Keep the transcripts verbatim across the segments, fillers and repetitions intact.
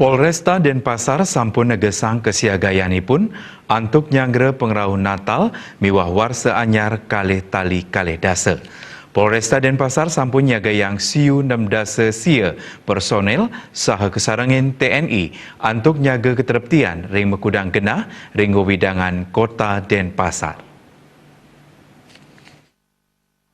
Polresta Denpasar sampun negesang kesiagayanipun antuk nyanggra pangrauh Natal miwah Warsa Anyar kalih tali kalih dasa. Polresta Denpasar sampun nyagayang siu nem dasa sia personel saha kasarengin T N I antuk nyaga katreptian ring makudang genah ring wewidangan Kota Denpasar.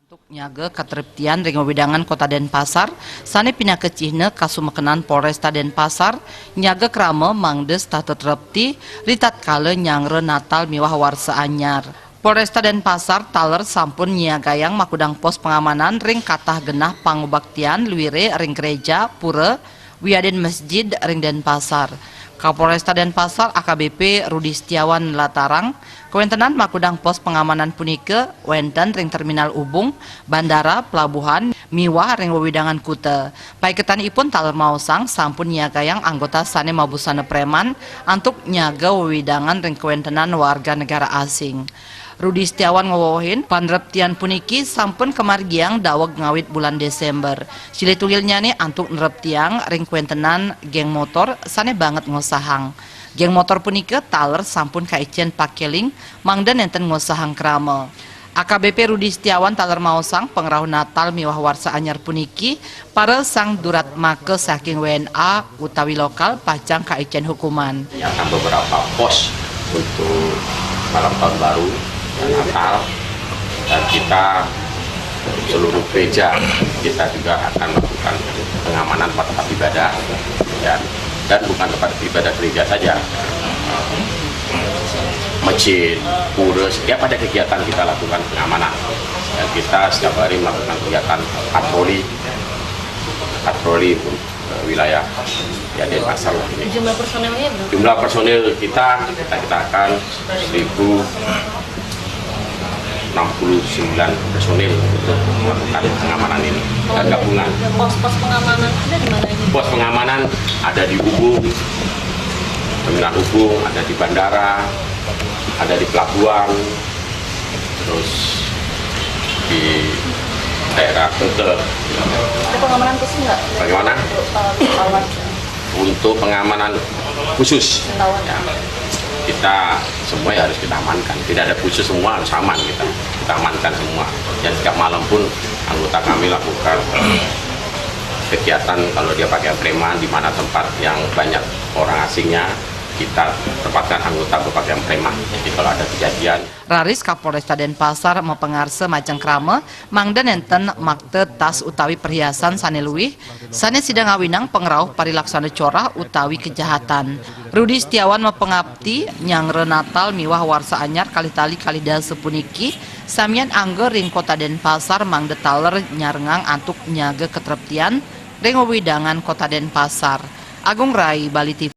Antuk nyaga katreptian ring wewidangan Kota Denpasar, sane pinaka cihna kasumekenan Polresta Denpasar, nyaga krama mangda setata trepti, ritatkala nyanggra Natal miwah Warsa Anyar. Polresta Denpasar taler sampun nyiagayang makudang pos pangamanan ring katah genah pangubaktian luire ring gereja, pura, wiadin masjid ring Denpasar. Kapolresta Denpasar A K B P Rudi Setiawan nlatarang, kawentenan makudang pos pangamanan punika wenten ring terminal ubung, bandara, pelabuhan, miwah ring wewidangan kuta. Paiketanipun taler maosang sampun nyiagayang anggota sane mabusana preman antuk nyaga wewidangan ring kawentenan warga negara asing. Rudi Setiawan ngwewehin, panreptian puniki sampun kamargiang daweg ngawit bulan Desember. Silih tunggilnyane antuk nreptiang ring kawentenan geng motor sane banget ngosahang. Geng motor punika taler sampun kaicen pakeling mangda nenten ngosahang krama. A K B P Rudi Setiawan taler maosang pangrauh Natal miwah Warsa Anyar puniki para sang duratmaka saking W N A utawi lokal pacang kaicen hukuman. Menyiapkan beberapa pos untuk malam tahun baru dan Natal, dan kita seluruh gereja kita juga akan melakukan pengamanan pada tempat ibadah, ya, dan bukan tempat ibadah gereja saja, masjid, pura, setiap ada kegiatan kita lakukan pengamanan. Dan kita setiap hari melakukan kegiatan patroli, patroli eh, wilayah ya Denpasar lah ini. Jumlah personelnya berapa? Jumlah personil kita, kita kita akan seribu enam puluh sembilan personil untuk melakukan pengamanan ini dan gabungan. Pos-pos pengamanan ada di mana ini? Pos pengamanan ada di Ubung, terminal Ubung, ada di bandara, ada di pelabuhan, terus di daerah Tengkel. Ada pengamanan khusus nggak? Bagaimana? Untuk, eh, pesawat. Untuk pengamanan khusus. Pesawat. Ya, kita semua ya harus kita amankan. Tidak ada khusus, semua harus aman kita. Kita amankan semua. Dan setiap malam pun anggota kami lakukan kegiatan kalau dia pakaian preman di mana tempat yang banyak orang asingnya, kita tempatkan anggota berpakaian preman. Jadi kalau ada kejadian. Raris Kapolresta Denpasar mapangarsa majeng krama mangda nenten makta tas utawi perhiasan sane luih, sane sida ngawinang pangrauh parilaksana corah utawi kejahatan. Rudi Setiawan mapangapti, nyanggra Natal miwah Warsa Anyar kalih tali kalih dasa puniki samian angga ring Kota Denpasar mangda taler nyarengang antuk nyaga katreptian ring wewidangan Kota Denpasar. Agung Rai, Bali T V.